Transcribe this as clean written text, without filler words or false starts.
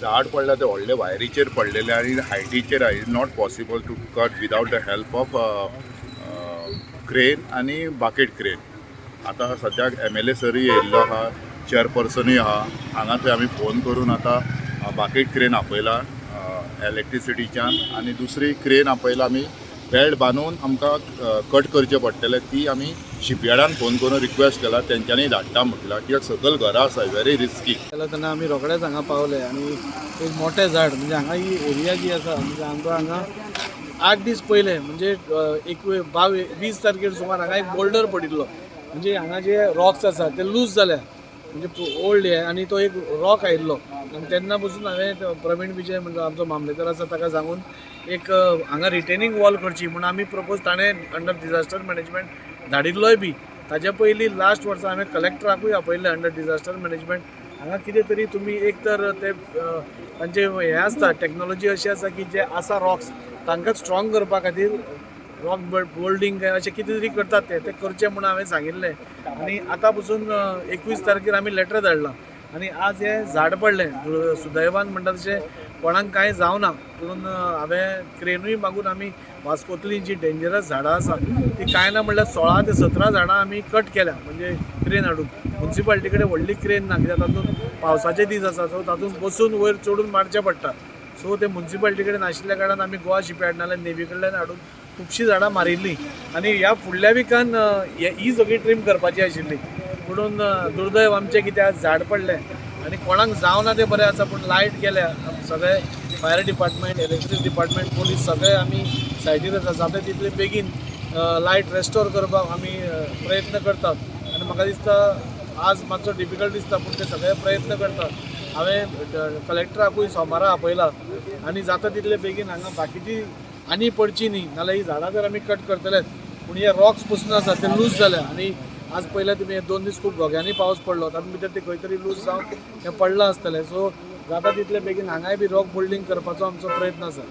झाड पडल्या ते व्हडले वायरीचेर पडलेले आनी हायटीचेर आहा. Is not possible to cut without the help of crane आनी बाकेट क्रेन. आतां सद्याक एमएलए सरूय येयल्लो आहा, चेअरपर्सनूय आहा हांगा. थंय आमी फोन करून आतां बाकेट क्रेन आपयला इलेक्ट्रिसिटीच्यान आनी दुसरी क्रेन आपयला. आमी बेल्ट बांदून आमकां कट करचें पडटलें. ती आमी शिपयार्डान फोन करून रिक्वेस्ट केला, तेंच्यांनी धाडटा म्हटलां, कित्याक सकयल घरां आसा, व्हेरी रिस्की. केला तेन्ना आमी रोखडेच हांगा पावले आनी एक मोठें झाड, म्हणजे हांगा ही एरिया जी आसा, म्हणजे आमकां हांगा 8 दीस पयले, म्हणजे 21, 22, 20 तारखेर सुमार हांगा एक बोल्डर पडिल्लो. म्हणजे हांगा जे रॉक्स आसा ते लूज जाल्या, म्हणजे ओल्ड हे, आनी तो एक रॉक आयिल्लो. आनी तेन्ना पसून हांवें तो प्रवीण विजय म्हणजे आमचो मामलेदार आसा, ताका सांगून एक हांगा रिटेनिंग वॉल करची म्हूण आमी प्रपोज, ताणें अंडर डिझास्टर मॅनेजमेंट धाडिल्लोय बी. ताजे पयलीं लास्ट वर्सा हांवें कलेक्टराकूय आपयल्लें अंडर डिझास्टर मॅनेजमेंट. हांगा कितें तरी तुमी एक तर ते तांचे हें आसता, टॅक्नोलॉजी अशी आसा की जे आसा रॉक्स तांकां स्ट्रॉंग करपा खातीर रॉक बोल्डिंग काय अशें कितें तरी करतात, ते ते करचें म्हूण हांवें सांगिल्लें. आनी आतां पसून 21 तारखेर आमी लेटर धाडलां आनी आज हें झाड पडलें. सुदैवान म्हणटा तशें कोणाक कांय जावना, पुणून हांवें क्रेनूय मागून आमी वास्कोतलीं जीं डेंजरस झाडां आसा ती कांय ना म्हणल्यार 16 ते 17 झाडां आमी कट केल्या, म्हणजे क्रेन हाडून. मुन्सिपालिटी कडेन व्हडली क्रेन ना, कित्याक तातूंत पावसाचे दीस आसा, सो तातूंत बसून वयर चडून मारचें पडटा. सो ते मुन्सिपालिटी कडेन नाशिल्ल्या कारणान आमी गोवा शिपयार्ड नाल्यार नेवी कडल्यान हाडून खुबशीं झाडां मारिल्लीं. आनी ह्या फुडल्या विकान ही सगळी ट्रीम करपाची आशिल्ली, पुणून दुर्दैव आमचें कित्याक झाड पडलें आनी कोणाक जावना तें बरें आसा. पूण लायट गेल्या, सगळे fire department, electric department, police सगळे आमी सायटीर आसा. जाता तितले बेगीन लायट रेस्टोर करपाक आमी प्रयत्न करतात. आनी म्हाका दिसता आज मातसो डिफिकल्ट दिसता, पूण ते सगळे प्रयत्न करतात. हांवें कलेक्टराकूय सोमारा आपयला आनी जाता तितले बेगीन हांगा बाकीची आनी पडची न्ही, नाल्यार ही झाडां तर आमी कट करतलेच, पूण हे रॉक्स पसून आसा ते लूज जाल्या. आनी आज पयले तुमी 2 दीस खूब घोग्यांनी पावस पडलो, तातूंत भितर ते खंय तरी लूज जावन तें पडलां आसतलें. सो जाता तितले बेगीन हांगाय बी रॉक बोल्डिंग करपाचो आमचो प्रयत्न आसा.